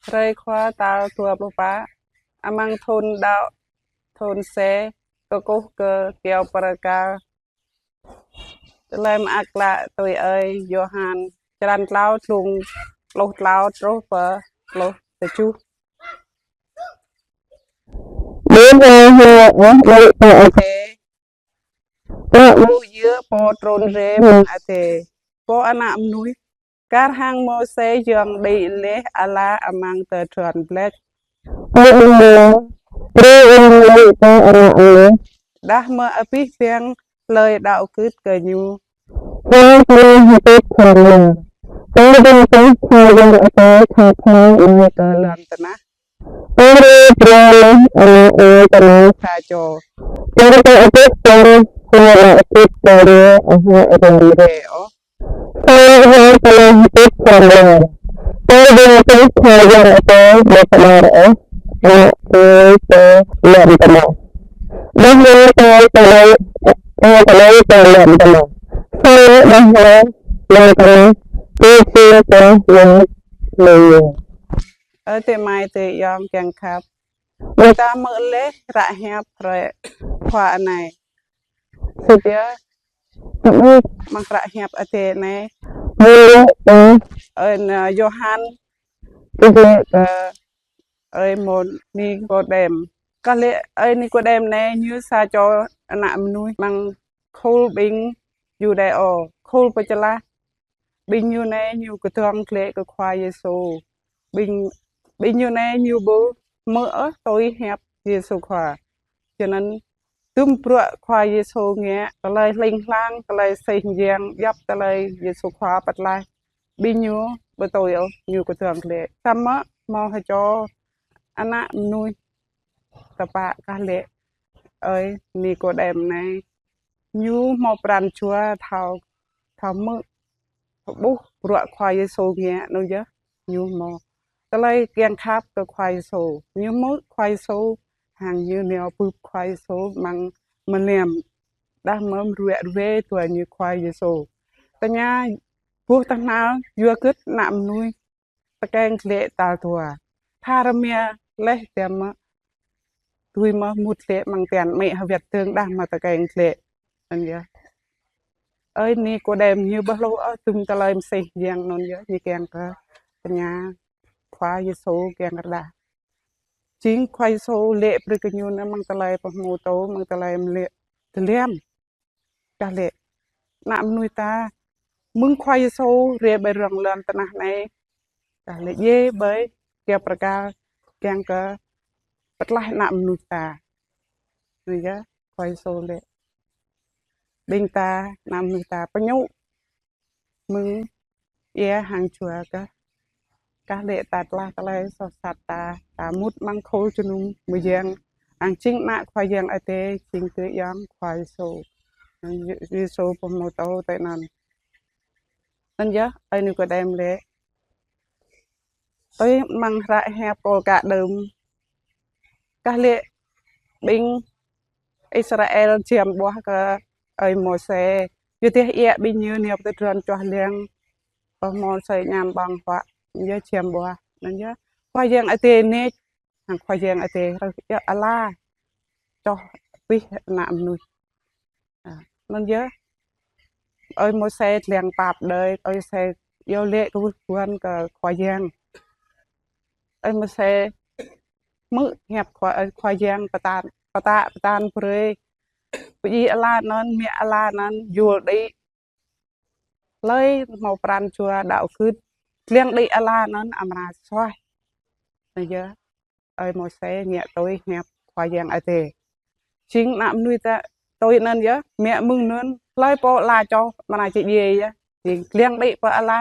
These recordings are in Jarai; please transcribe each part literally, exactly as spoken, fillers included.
Hrơi Khua tal dua pluh pă, amăng thun đăo, thun C, kơkuh kơ kyâo pơrơkal. Tơlơi mơak klă tui ơi Yôhan, črăn klâo, tlung pluh klâo truh pơ pluh tơjuh. Bơ hơ hơ ôh, lĕ pơ adai. Pơ ƀu djơ̆ pô trŭn rai mơ̆ng adai, pô Ană Mơnuih. Kar hăng Môsê yơ̆ng đĭ laih ala amăng tơdron blĕč. Pơ ƀing mơ̆, brơi ƀing mơ̆ pơ Ană Mơnuih. Đah mơ̆ abih bang hlơi đăo gưt kơ ñu. Pơ ƀing mơ̆ hơdip hlŏng lar. Pơ ƀing mơ̆ Khua Yang Adai khăp hăng ƀơi kơ lŏn tơnah. Pơ ƀing mơ̆ Ană Mơnuih sa čô. Pơ ƀing mơ̆ abih bang hlơi đăo gưt kơ ñu ƀu hmâo răm rai ôh. Pơ ƀing mơ̆ hơdip hlŏng lar. Pơ ƀing mơ̆ Khua Yang Adai ƀu pơđar ôh Ană Mơnuih kơ lŏn tơnah. Đah mơ̆ kơ tơlơi, kơ tơlơi kơ lŏn tơnah. Samơ̆ đah mơ̆ lŏn tơnah, tui jing kơ Yang mơ̆. Ơ adơi amai adơi ayŏng kiăng khăp. Ƀing ta hmư̆ laih hră hiăp hrơi Khua anai. Sĭt yơh. Hmư̆. Amăng hră hiăp Adai anai. Hmư̆ laih. Ơi, na, Yôhan. Hmư̆ laih. Ơ, ơi mơ̆ Nikôđem. Kah lĕ ơi Nikôđem anai ñu sa čô ană mơnuih amăng khul ƀing Yuđêô, khul Pơčơlah. Ƀing ñu anai ñu kơdơ̆ng glaĭ kơ Khua Yêsu. Ƀing, ƀing ñu anai ñu ƀu hmư̆ ôh tui hiăp Yêsu Khua. Yua anŭn tŭm bruă Khua Yêsu ngă, tơlơi hling hlang, tơlơi sĭt jing, djŏp tơlơi Yêsu Khua pơtlaih. Ƀing ñu ƀu tui ôh, ñu kơdơ̆ng glaĭ. Samơ̆ hmâo hơčô ană mơnuih tơpă kah lĕ ơi Nikôđem anai. Ñu hmâo pran jua thâo, thâo hmư̆, thâo ƀuh bruă Khua Yêsu ngă anŭn yơh. Ñu hmâo tơlơi kiăng khăp kơ Khua Yêsu. Ñu hmư̆ Khua Yêsu, hăng ñu nao bưp Khua Yêsu amăng mơnam. Đah mơ̆ ruă ruai tui ñu Khua Yêsu. Tơña ƀuh tơhnal yua hơget ană mơnuih tơkeng glaĭ tal dua. Tha rơma laih tơm mơ̆. Tui mơ̆ mŭt glaĭ amăng tian amĭ hơwĕt dơ̆ng đah mơ̆ tơkeng glaĭ. Anŭn yơh. Ơi Nikôđem ñu ƀu hluh ôh tŭm tơlơi mơsêh jing anŭn yơh, ñu kiăng kơ tơña Khua Yêsu kiăng kơ rơđah. Jing Khua Yêsu laĭ brơi kơ ñu anŭn amăng tơlơi pơhmutu, amăng tơlơi mơlĕ tơlĕm. Kah lĕ ană mơnuih ta mơ̆ng Khua Yêsu rai ƀơi rŏng lŏn tơnah anai. Kah lĕ djai ƀơi kyâo pơrơkal kiăng kơ pơtlaih ană mơnuih ta. Anŭn yơh Khua Yêsu laĭ. Ƀing ta, ană mơnuih ta pơñŭ mơ̆ng ia hăng jua kah. Kah lĕ ta tơlah tơlơi soh sat ta, ta mŭt amăng khul jơnum mơyang. Hăng jing ană Khua Yang Adai, jing tơ yang Khua Yêsu. Hăng Yê-, Yêsu pơhmutu tui anŭn. Anŭn yơh, ơi Nikôđem laĭ. Tui amăng hră hiăp Kôl Kak Đưm. Kah lĕ ƀing Israel jăm ƀuah kơ ơi Môsê. Yua dah ia ƀing ñu nao pơ tơdron čuah liăng. Pơ Môsê añăm ƀơ̆ng huă, ñu jăm ƀuah. Anŭn yơh Khua Yang Adai nač, hăng Khua Yang Adai rơh ia ala čoh abih ană mơnuih. Anŭn yơh ơi Môsê lăng pap đơi, ơi Môsê iâu laĭ kơkuh kơ Khua Yang. Ơi Môsê hmư̆ hiăp Khua, ơi Khua Yang pơtă, pơtă pơtăn brơi. Pơdjai ala anŭn, mă ala anŭn, yol đĭ. Hlơi hmâo pran jua đăo gưt, lăng đĭ ala anŭn amra suaih. Anŭn yơh ơi Môsê ngă tui hiăp Khua Yang Adai. Jing ană mơnuih ta tui anŭn yơh, mă mơ̆ng anŭn, hlơi pô ala čoh, amra či djai yơh. Jing lăng đĭ pơ ala,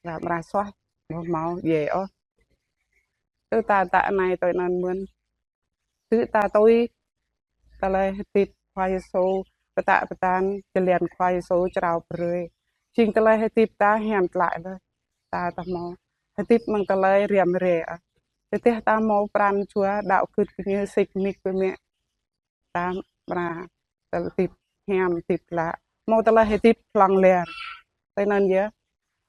amra suaih, ƀu hmâo djai ôh. Tơ ta, ta anai tui anŭn mơ̆n. Tơ ta tui tơlơi hơdip Khua Yêsu, pơtă pơtăn, jơlan Khua Yêsu črâo brơi. Jing tơlơi hơdip ta hiam klă laih. Ta, ta hmâo hơdip amăng tơlơi răm rai. Tơdah ta hmâo pran jua đăo gưt kơ ñu sĭt nik biă mă. Ta amra tơlơi hơdip hiam, hơdip klă. Hmâo tơlơi hơdip hlŏng lar. Tui anŭn yơh.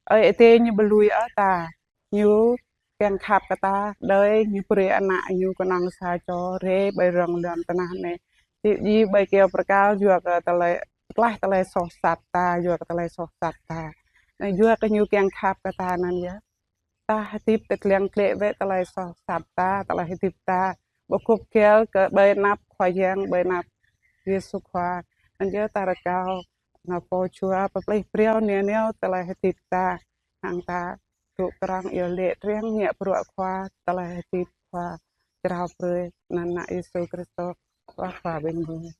Ơi Adai ñu ƀu lui ôh ta. Ñu kiăng khăp kơ ta, đơi ñu brơi ană ñu kơnơ̆ng sa čô rai ƀơi rŏng lŏn tơnah anai. Tui jih ƀơi kơyâo bơrkal yua kơ tơlơi, tlaih tơlơi soh sat ta, yua kơ tơlơi soh sat ta. Anai yua kơ ñu kiăng khăp kơ ta anŭn yơh. Ta hơdip tơdlăng klĕ wơ̆t tơlơi soh sat ta, tơlơi hơdip ta. Ƀu kŭp kiăl kơ ƀơi anăp Khua Yang, ƀơi anăp Yêsu Khua. Anŭn yơh ta rơkâo nao pô jua pơplih phrâo neo neo tơlơi hơdip ta. Hăng ta dŏ krăng iâu laĭ triăng ngă bruă Khua, tơlơi hơdip Khua jrao brơi anăn ană Yêsu Krist, Khua Khua ƀing gơmơi.